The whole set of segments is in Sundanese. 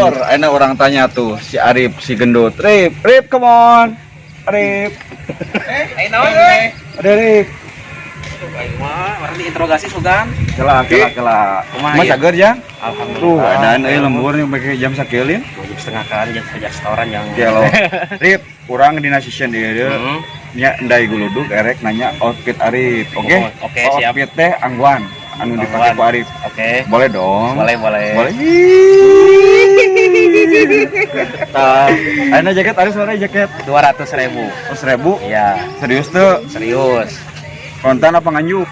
Lur, enak orang tanya tuh si Arif si gendut. Rip, Rip, come on. Rip. Eh, naon euy? Ada Rip. Aing mah orang diinterogasi sugan. Kela, kela, kela. Kumaha Mas ieu? cager ya? Alhamdulillah. Tuh, ada euy lembur nih pakai jam sakieu. Jam setengah kan jam sejak setoran yang Gelo. Rip, kurang dina season ieu deui. Nya endai guludug erek nanya outfit Arif. Oke? Oh, oke, siap. Outfit teh angguan anu dipake ku Arif. Oke. Boleh dong. Boleh, boleh. Boleh. Tah, ayeuna jaket Arif sabaraha jaket? 200.000. 100.000. Iya, Serius tuh? Serius. Kontan apa nganjuk?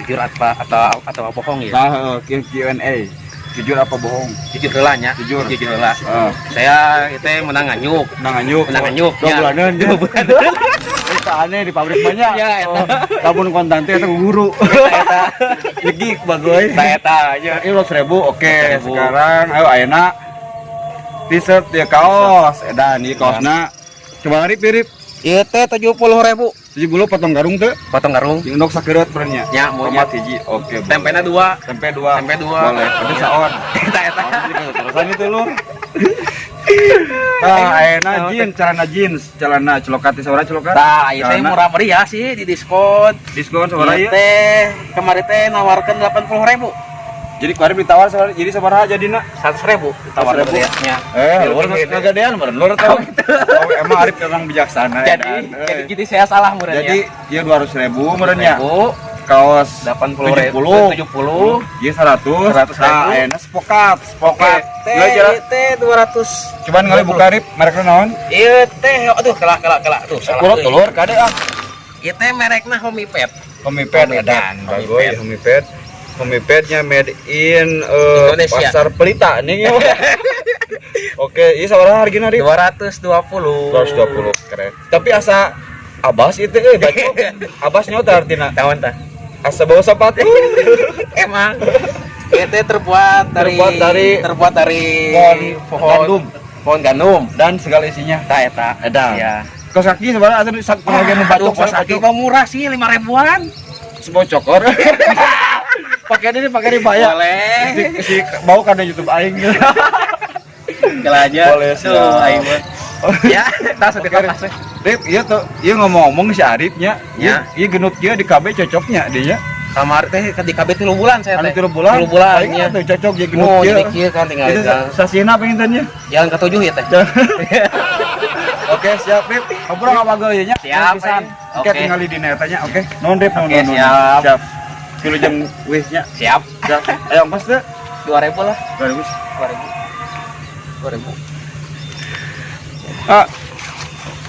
Jujur apa atau bohong ya? Nah, Q&A. Jujur apa bohong? Jujur heula nya. Jujur. Jujur heula. Heeh. Saya itu menang nganyuk. Menang nganjuk. Menang nganjuk. 2 bulanan. 2 bulanan. Eta aneh di pabrik banyak. Ya, eta. Oh, lamun kontan teh eta guru. Eta. Jegik bagoy. Eta eta nya. Ini 100.000, oke. 100.000. Sekarang ayo ayeuna t-shirt ya kaos. Edan ieu kaosna. Coba Rip, Rip. Ieu teh 70.000. 70 potong garung teu? Potong garung. Jeung endog sakereut berenya. Ya, mau Tomat hiji. Oke. Boleh. Tempena 2. Tempe 2. Tempe 2. Boleh. Pedes saon. Eta eta. Terusan itu lur. Ah, ayeuna jeans, celana jeans, celana celokat di sabaraha celokat? Tah, ieu teh Celana. murah meriah sih di diskon. Diskon sabaraha Ieu ieu? teh kemarin teh nawarkeun 80.000. Jadi kemarin ditawar sabaraha, jadi sabaraha jadina? 100.000 ditawar 100.000. ya. Nya. Eh, lur ngagadean meureun lur teh. Oh, emang Arif memang bijaksana. Jadi edan. jadi jadi saya salah meureun Jadi ieu 200.000 meureun nya. 100.000, Kaos 80.000, 70. 70, ieu 100. 100.000. Nah, ayeuna spokat. Spokat Oke. Geus jalan. teh 200. Cuman ngali buka Arif, merekna naon? Ieu teh aduh kelak kelak kelak tuh salah. Kulot euy. telur kade ah. Ieu teh merekna Homipet. Homiped Homiped. edan, bagoy Homiped. Homiped. Homipednya made in Indonesia. Pasar Pelita nih. Oke, ini sabaraha hargana Rip? 220. 220 keren. Tapi asa Abas itu euy bacok. Abas nyawa artina. Tahun tah. Asa bawa sepatu. Emang. Ieu teh terbuat dari Terbuat dari terbuat dari pohon gandum. Pohon gandum. Dan segala isinya. Tah eta. Edan. Iya. Kos kaki sabaraha asa sak pengagian nu Aduh, bacok kos kaki mah murah sih 5 ribuan. Semua cokor. Pakai ini pakai ini bayar. Boleh. Si, si bau karena YouTube aing. Gila aja. Boleh, Tuh, siap. aing mah. Ya, tas Oke, tas. Rip, iya tuh, iya ngomong-ngomong si Arifnya, Ya. iya genut dia di KB cocoknya dia. Kamar teh di KB 3 bulan saya Anu teh. 3 bulan, 3 bulan paling ya. tuh cocok ya genut Oh, dia. jadi kieu kan tinggal Itu sasihna pengintennya. Jalan ke 7 ya teh. Oke, siap Rip. Ngobrol sama gue nya. Siap, pisan. Rip. Oke, Oke. tinggal di dina eta nya. Oke. Nuhun Rip, nuhun Oke, nuhun. siap. Siap. Tilu jam wih nya. Siap. Siap. Ayo ongkos teh. 2000 lah. 2000. 2000. 2000. Ah.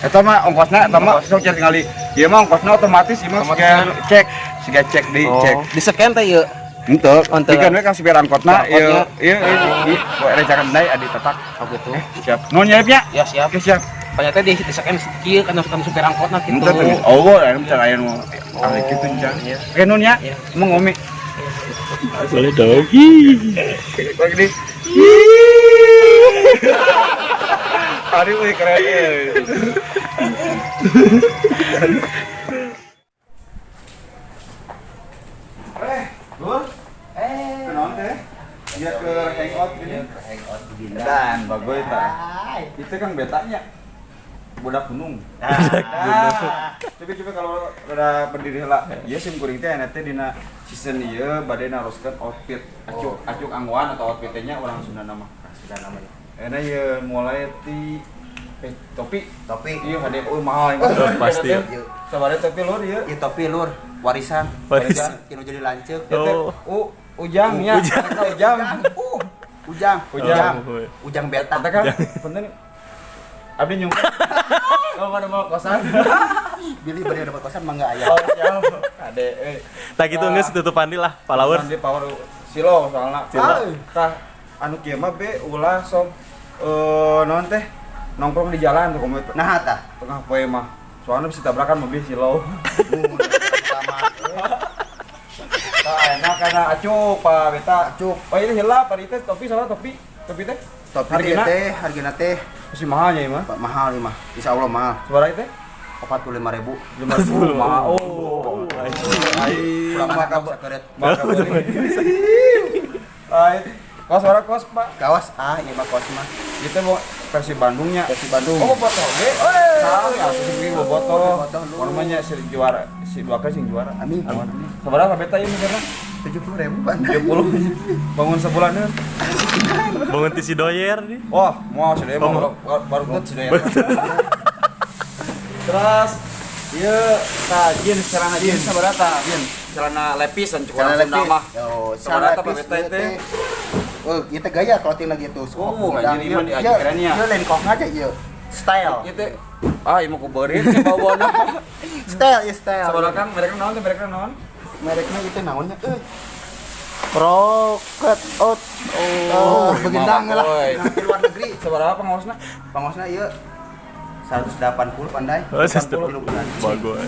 Eta mah ongkosna eta mah sok cari tingali. Ieu mah ongkosna otomatis ieu mah Otomatis. siga cek, siga cek di cek. Di scan teh ieu. Henteu, Henteu. ikan we ka supir angkotna ieu Angkotnya. ieu ieu recakan deui adi tetak. Oh gitu. Siap. Nuhun ya Rip nya. Ya siap. Oke, siap. Ternyata di scan kieu kan kan supir angkotna gitu. Henteu teu. Oh, aya nu aya nu ahli kitu encan. Iya. Oke, nuhun ya. Iya. Emang ngomi. Boleh dong. Kok gini. Ari euy keren euy. Eh, Lur. Eh, kenaon teh? Dia ke hangout gini. Hangout begini. Dan bagoy tah. Itu kan betanya. Budak gunung. Budak gunung. Coba-coba kalau rada berdiri heula. Ieu sim kuring teh aya teh dina season ieu bade naroskeun outfit acuk acuk angguan atau outfit nya urang Sunda nama. Sudah namanya. Enak ieu mulai ti topi. Topi. Ieu hade euy mahal ieu. Oh, pasti. Sabaraha topi lur ieu? Ieu topi lur warisan. Warisan. Kinu jadi lanceuk. Ieu teh Oh. Ujang nya. Ujang. Ujang. Ujang. Oh. Ujang beta. Kata kan punten abdi nyungkeun. Oh, mana mau kosan? Bilih bari dapat kosan mangga aya. Oh, siap. Ade euy. Tak gitu geus tutup pandi lah, followers. Nanti power silo soalna. Silo. Tah anu kieu mah be ulah sok naon teh nongkrong di jalan tuh komo Nah tah. tengah poe mah. Soalnya bisa tabrakan mobil silo. Tah enak karena acuk Pak Beta. Acuk. Oh ini hilap tadi teh topi soalnya topi. Topi teh Topi Hargana? teh hargana teh masih mahalnya ieu mah. mahal ieu mah. Insyaallah mahal. Sabaraha teh? 45.000. 50 mahal. Oh. Ai Kurang mah sakeureut. maka beli. Ai Kaos warna kaos, Pak. Kaos ah, ieu mah kaos mah. Itu mau versi Bandungnya. Versi Bandung. Oh, bobotoh oge. Salah, ya, bobotoh. Namanya si juara, si dua kali sing juara. Amin. Sabaraha beta ieu misalnya? 70.000 Pan. 70. Bangun sebulan nih. Bangun ti si Doyer nih. Wah, mau si Doyer baru tut si Doyer. Terus ieu ta jeans, celana jeans sabaraha ta? Jeans, celana lepis dan cukup Celana Sunda mah. Oh, Sabaraha celana ta lepis beta teh? Oh, ieu teh gaya clothing lagi tuh. Oh, anjir ieu mah diaji keren nya. Ieu lain kok aja ieu. Style. Ieu teh ah ieu mah ku beurit si bawa-bawa. Style, ieu style. Sabaraha Kang? Merekna naon teh? Merekna naon? Merekna ieu teh naonnya? Rocket out. Oh, begendang lah. Di luar negeri. Sabaraha pangaosna? Pangaosna ieu 180 pandai. Oh, 180. Bagus.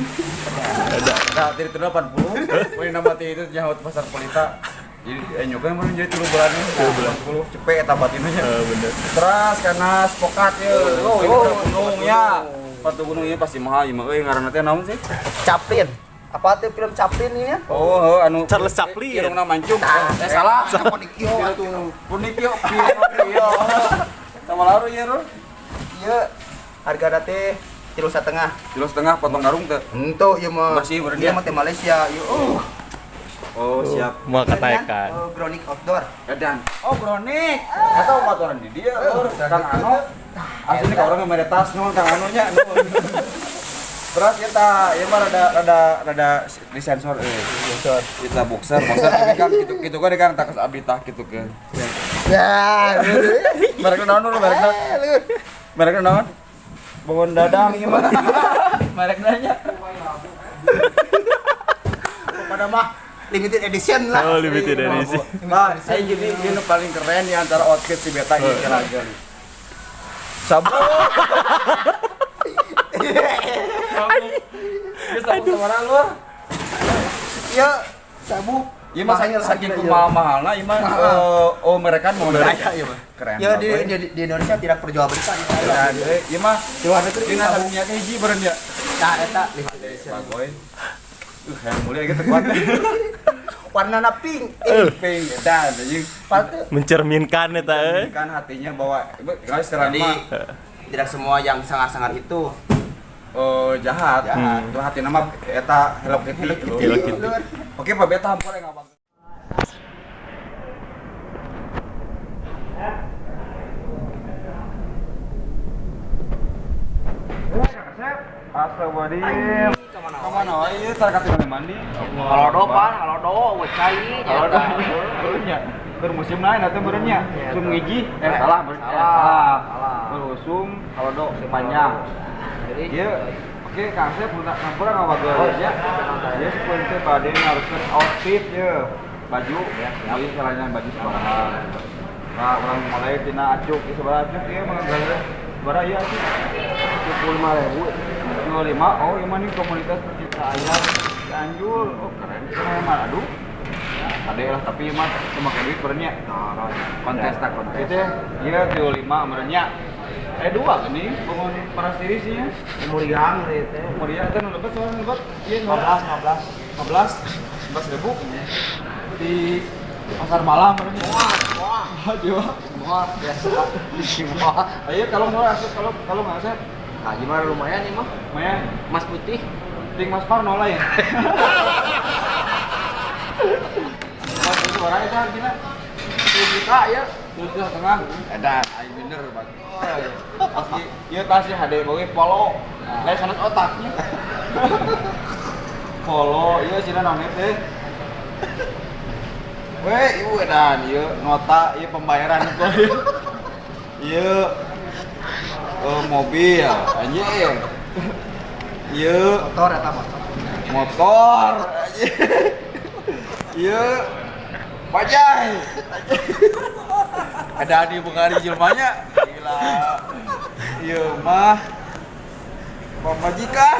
Ada. Nah, dari 80. Wah, nama teh itu nyaho pasar Pelita. Jadi nyukeun mun jadi 3 bulan. 80 cepet eta batinnya. Heeh, bener. Terus karena spokat ye. Oh, ini gunung ya. Sepatu gunung ini pasti mahal ieu mah euy ngaranna teh naon sih? Chaplin. Apa tuh film Chaplin ini ya? Oh, anu Charles Chaplin. Irungna mancung. Eh salah. Punikio atuh. Punikio, Pinocchio. Sama laru ieu, Rul. Ieu harga teh 3,5. 3,5 potong karung teh. Henteu ieu mah. Bersih bener Ieu mah teh Malaysia. Ieu oh. Oh, siap. Mau kataikan. Gronik outdoor. Edan. Oh, Gronik. Eta motoran di dia, Lur. Kang Ano. Asli ka urang mere tas nuhun Kang Ano nya. Terus kita ieu mah rada disensor euy. Sensor. Kita boxer, boxer tapi kan gitu kan Kang tak abdi tah kitu ke. Ya. Merekna naon Lur? Merekna. Merekna naon? Bangun dadang ieu mah. Merekna nya. Pada mah limited edition lah. Oh, limited edition. Nah, saya jadi ini paling keren di antara outfit si Beta ini kira-kira. Sabuk. Sabuk. Ini sabuk sama lu. Iya, sabuk. Iya mah saking mahal-mahalna ieu mah oh mereka mau Mereka iya mah. Keren. Ya di Indonesia tidak perjualbelikan. Iya mah di luar negeri dina sabuknya teh hiji beureun ya. Tah eta limited edition. Bagoy. Yang mulia gitu kuat. Warnana pink. Pink dan anjing. Mencerminkan eta euy. Mencerminkan hatinya bahwa kalau setelah Jadi tidak semua yang sangar-sangar itu jahat. Itu hati nama eta Hello Kitty. Hello Kitty. Oke, Pak Beta hampir enggak apa. Astagfirullahaladzim. Kemana wae ieu tar katingal mandi. Halodo pan, halodo we cai Halodo. Beureunnya. Bermusim lain atau beureunnya. Sum ngiji, salah, salah. Berusum halodo sepanjang. Ieu oke Kang Asep hampura ngawagel ya. Ieu seperti bade naruskeun outfit ye. Baju ya, ieu caranya baju sabaraha. Nah, urang mulai tina acuk, ieu sabaraha acuk ieu mah sabaraha ieu acuk? 75.000. 25. Oh, ieu mah nih komunitas pecinta ayam Cianjur. Oh, keren. Keren mah aduh. Ade lah tapi ieu mah cuma kayak duit berenya. Kontes tak kontes. Itu ieu 35 berenya. Dua gini bangun para siri sih ya. Muriang teh. Muriang teh nu lebet soalnya lebet. Ieu 15 15.000 di pasar malam berenya. Wah, wah. Wah, biasa. Ayo kalau mau asup kalau nggak asep. Nah, gimana lumayan nih mah? Lumayan. Mas putih. Ting Mas Parno lah ya. Mas itu orang itu harganya 7 juta ya. 7,5 juta. Edan, aing bener Bang. Pasti ieu tas ya hade boge polo. Lain sanes otaknya. Polo ieu sina naon teh? Weh, ieu edan ieu nota ieu pembayaran itu. Ieu mobil anjing. Ieu motor eta motor. Motor anjing. Ieu bajai. Ada di Bengari jelmanya. Gila. Ieu mah pamajikan.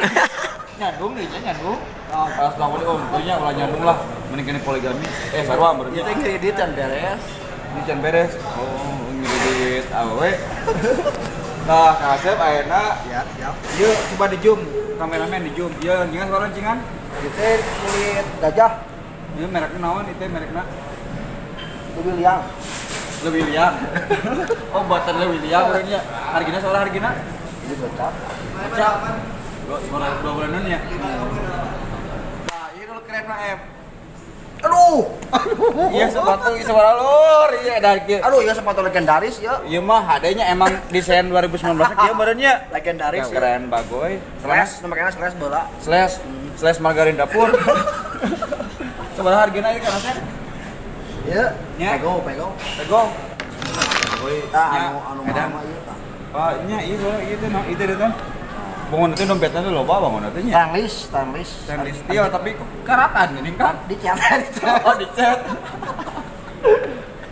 Nyandung ieu nyandung. Nah, pas lawan om, nya ulah nyandung lah. Mending kene poligami. Sarua meureun. Ieu teh ngredit can beres. Ini can beres. Oh, ngredit awewe. Nah, Kang Asep ayeuna siap, siap. Ieu coba di zoom, kameramen di zoom. Ieu jingan suara jingan. Ieu teh kulit gajah. Ieu merekna naon ieu teh merekna? William. Leuwiliang. Oh, buatan Leuwiliang urangnya. Hargina soalnya hargina? Ini gocap. Gocap. Dua dua bulanan ya. Nah, ini kalau keren mah em. Aduh. Iya sepatu suara lur, iya dari kieu. Aduh, ya sepatu legendaris ya. Iya mah hadenya emang desain 2019 kieu meureun. Legendaris. Ya. Keren bagoy. Slash, nu makena slash bola. Slash slash margarin dapur. Sabaraha hargana ieu Kang Asep? Ya. Nya. Pego, pego. Pego. Bagoy. Tah Nya, anu anu edan. mama ieu tah. Ah, nya ieu soalnya ieu teh ieu teh teh. Bangun itu dompetnya tuh loba bangun teh nya. Stainless, stainless. Stainless steel tapi kok karatan ini kan? Dicat, dicat. Oh, dicat.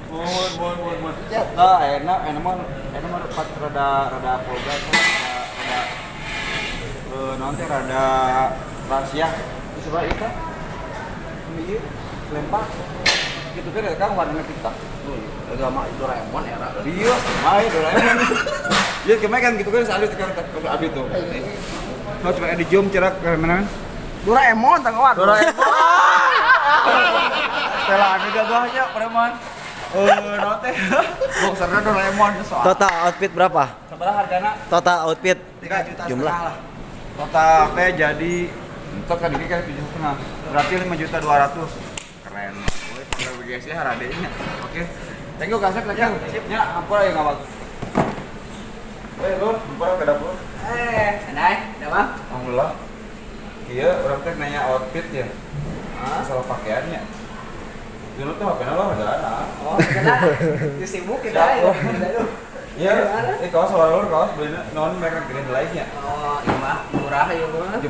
Mohon, mohon, mohon, mohon. Dicat. Nah, enak, enak mah, enak mah rada rada rada vulgar, rada rada naon teh rada rahasia. Di sebelah itu. Ini ieu lempar. Gitu kan ya Kang warnanya kita. Agama Doraemon era. Iya, main Doraemon. Iya, kemarin kan gitu kan sekali tekan ke abi tuh. Mau coba di zoom cerak ke mana? Doraemon tanggawan. Doraemon. Setelah anu gagahnya preman. Eh, naon teh? Boxerna Doraemon soal. Total outfit berapa? Sabaraha hargana? Total outfit 3 juta jumlah. setengah lah. Total teh jadi untuk kan ini kan 7,5. Berarti 5.200.000. Keren. Woi, kalau BGS ya haradenya. Oke. Thank you Kasep, thank you. Sip. Ya, ampura ya ngawal. Eh, Lur, ampura ke dapur. Eh, naik, udah mah. Alhamdulillah. Iya, orang teh nanya outfit ya. Masalah pakaiannya. Dulu tuh HP-nya lo hargana. Oh, kena. Sibuk kita ya. Iya, eh kaos suara lur kaos beli non mereka green light-nya. Oh, iya mah murah ya mah. 17.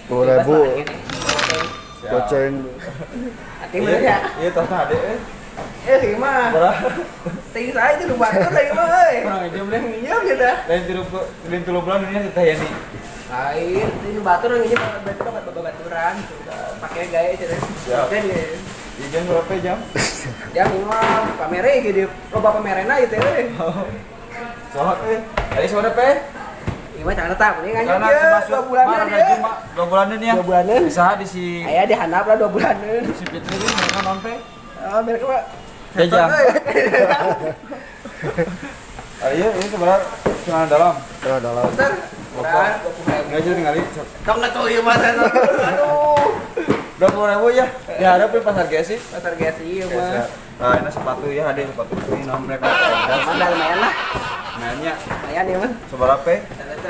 10.000. Goceng. Hati bener ya. Iya, tasnya ada eh. Eh, gimana? Murah. Ting saya itu lupa tuh lagi mah euy. Kurang aja beli. Iya gitu. Lain tilu lain tilu bulan ini teh yani. Lain, ini batur ini batur batur baturan pakai gaya gitu. Siap. Dan ya. Iya, jam berapa jam? Jam ini mah pamere gitu. Loba pamerena gitu euy. Soal eh. Tadi sore pe. Gimana cara tetap ini kan Karena ya, termasuk 2 bulanan ya. 2 bulanan ya. 2 bulanan. Bisa di si Aya di handap lah 2 bulanan. si Fitri ini mereka non pe. Oh, mereka mah. Ya jam. Ah, iya, ini sebenarnya celana dalam. Celana dalam. Bentar. Bapak. Nggak jadi ngali. Tong nggak tahu ya mas. Aduh. 20.000 ya. Ya ada di pasar Gesi. Pasar Gesi ya mah. Nah, ini sepatu ya, ada sepatu ini non mereka Adidas. Mana lumayan lah. Mainnya Lumayan ya mah. seberapa?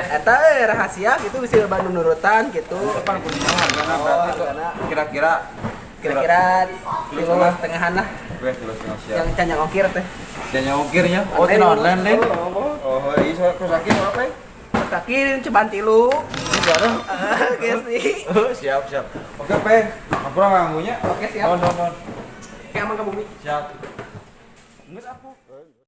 Eta rahasia gitu bisa Bandung nurutan gitu. Kapan kuncinya hargana Oh, berarti tuh hargana. kira-kira Kira-kira 5,5-an lah. Gue 5,5 siap. Yang can yang ongkir teh. Dan yang ongkirnya? Oh, tidak online deh. Oh, Oh, iya, soal kos kaki berapa? Kaki cobaan tilu. Ini baru. Ah, Gesi. Siap, siap. Oke, Pe. Aku kurang ganggunya. Oke, siap. Non, non, non. Kayak emang ke bumi. Siap. Enggak apa.